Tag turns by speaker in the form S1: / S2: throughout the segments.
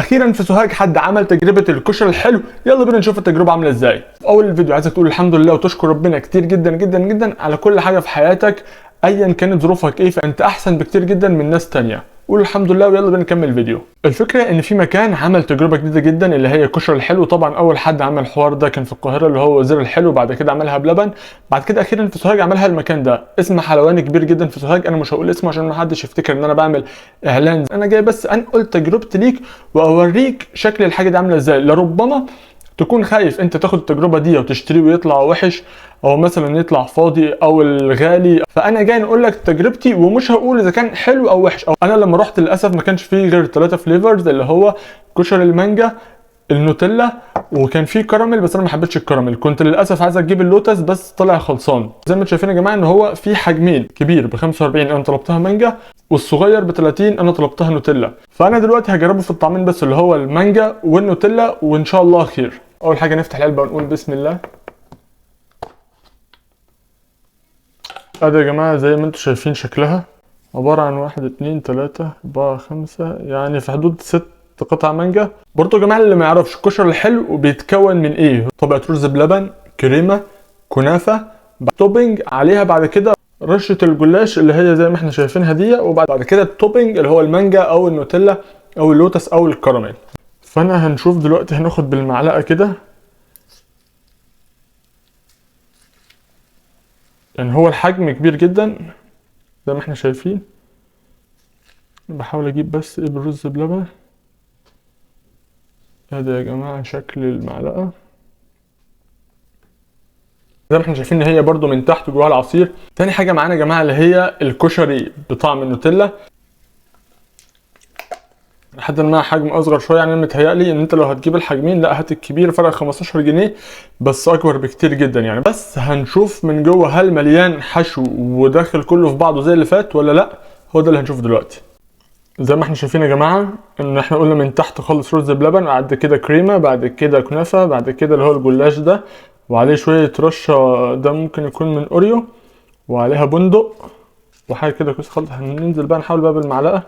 S1: اخيرا في سوهاج حد عمل تجربه الكشري الحلو. يلا بينا نشوف التجربة عامله ازاي. في اول الفيديو عايزك تقول الحمد لله وتشكر ربنا كتير جدا جدا جدا على كل حاجة في حياتك، ايا كانت ظروفك ايه، فانت احسن بكتير جدا من ناس تانية. قول الحمد لله ويلا بينا نكمل الفيديو. الفكرة ان في مكان عمل تجربه جديدة جدا اللي هي كشري الحلو. طبعا اول حد عمل الحوار ده كان في القاهرة اللي هو وزير الحلو، بعد كده عملها بلبن، بعد كده اخيرا في سوهاج عملها المكان ده. اسم حلواني كبير جدا في سوهاج، انا مش هقول اسمه عشان ما حدش يفتكر ان انا بعمل اعلان، انا جاي بس انقل تجربتي ليك واوريك شكل الحاجة دي عامله ازاي. لربما تكون خايف انت تاخد التجربة دي وتشتريه ويطلع وحش، او مثلا يطلع فاضي او الغالي، فانا جاي نقول لك تجربتي ومش هقول اذا كان حلو او وحش. أو انا لما رحت للاسف ما كانش فيه غير 3 flavors، اللي هو كشري المانجا، النوتيلا، وكان فيه كراميل، بس انا ما حبيتش الكراميل، كنت للاسف عايز اجيب اللوتس بس طلع خلصان. زي ما انتم شايفين يا جماعة ان هو في حجمين، كبير ب 45 انا طلبتها مانجا، والصغير ب 30 انا طلبتها نوتيلا. فانا دلوقتي هجربه في الطعمين بس اللي هو المانجا والنوتيلا، وان شاء الله خير. اول حاجة نفتح العلبة ونقول بسم الله. ادي يا جماعة زي ما انتم شايفين شكلها عبارة عن 1 2 3 4 5، يعني في حدود 6 قطع مانجا. برضو يا جماعة اللي ما يعرفش الكشري الحلو بيتكون من ايه، طبقه رز بلبن، كريمة، كنافه، topping عليها بعد كده رشه الجلاش اللي هي زي ما احنا شايفينها دي، وبعد كده ال topping اللي هو المانجا او النوتيلا او اللوتس او الكراميل. فانا هنشوف دلوقتي، هناخد بالمعلقه كده، يعني هو الحجم كبير جدا زي ما احنا شايفين. بحاول اجيب بس ايه بالرز بلبن. ادي يا جماعة شكل المعلقة زي ما احنا شايفين ان هي برضو من تحت جواها العصير. تاني حاجة معانا يا جماعة اللي هي الكشري بطعم النوتيلا، لحد ما حجم اصغر شوية، يعني انا متهيألي ان انت لو هتجيب الحجمين لا هات الكبير، فرق 15 جنيه بس اكبر بكتير جدا يعني. بس هنشوف من جوه هل مليان حشو وداخل كله في بعضه زي اللي فات ولا لا، هو ده اللي هنشوفه دلوقتي. زي ما احنا شايفين يا جماعة ان احنا قلنا من تحت خالص رز بلبن، بعد كده كريمة، بعد كده كنافه، بعد كده اللي هو الجلاش ده وعليه شوية رشه، ده ممكن يكون من اوريو، وعليها بندق وحاجه كده كويس خالص. هننزل بقى نحاول بقى بالمعلقه،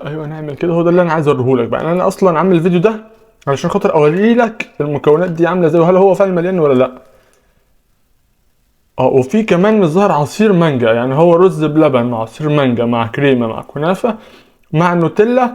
S1: ايوه نعمل كده. هو ده اللي انا عايز اوريهولك بقى، انا اصلا عامل الفيديو ده علشان خاطر اوريلك المكونات دي عامله ازاي وهل هو فعلا مليان ولا لا. وفي كمان من الظاهر عصير مانجا، يعني هو رز بلبن مع عصير مانجا مع كريمة مع كنافه مع النوتيلا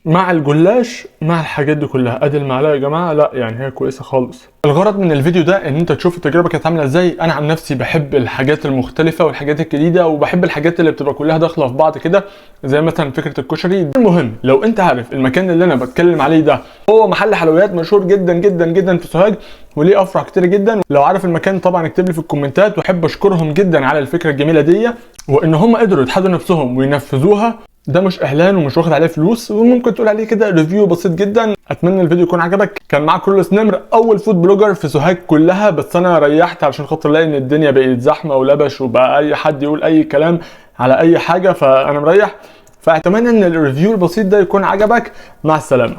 S1: مع الجلاش مع الحاجات دي كلها. ادي المعلقة يا جماعة، لا يعني هي كويسة خالص. الغرض من الفيديو ده ان انت تشوف التجربة كانت عامله ازاي. انا عن نفسي بحب الحاجات المختلفة والحاجات الجديدة، وبحب الحاجات اللي بتبقى كلها داخله في بعض كده، زي مثلا فكرة الكشري. المهم لو انت عارف المكان اللي انا بتكلم عليه ده، هو محل حلويات مشهور جدا جدا جدا في سوهاج وليه افرع كتير جدا. لو عارف المكان طبعا اكتب لي في الكومنتات، واحب اشكرهم جدا على الفكرة الجميلة دي، وان هم قدروا يتحدوا نفسهم وينفذوها. ده مش اعلان ومش واخد عليه فلوس، وممكن تقول عليه كده review بسيط جدا. اتمنى الفيديو يكون عجبك. كان معاك كرولوس نمر، اول food blogger في سوهاج كلها، بس انا ريحت علشان خاطر الاقي ان الدنيا بقت زحمة ولبش وبقى اي حد يقول اي كلام على اي حاجة، فانا مريح. فاتمنى ان ال review البسيط ده يكون عجبك. مع السلامة.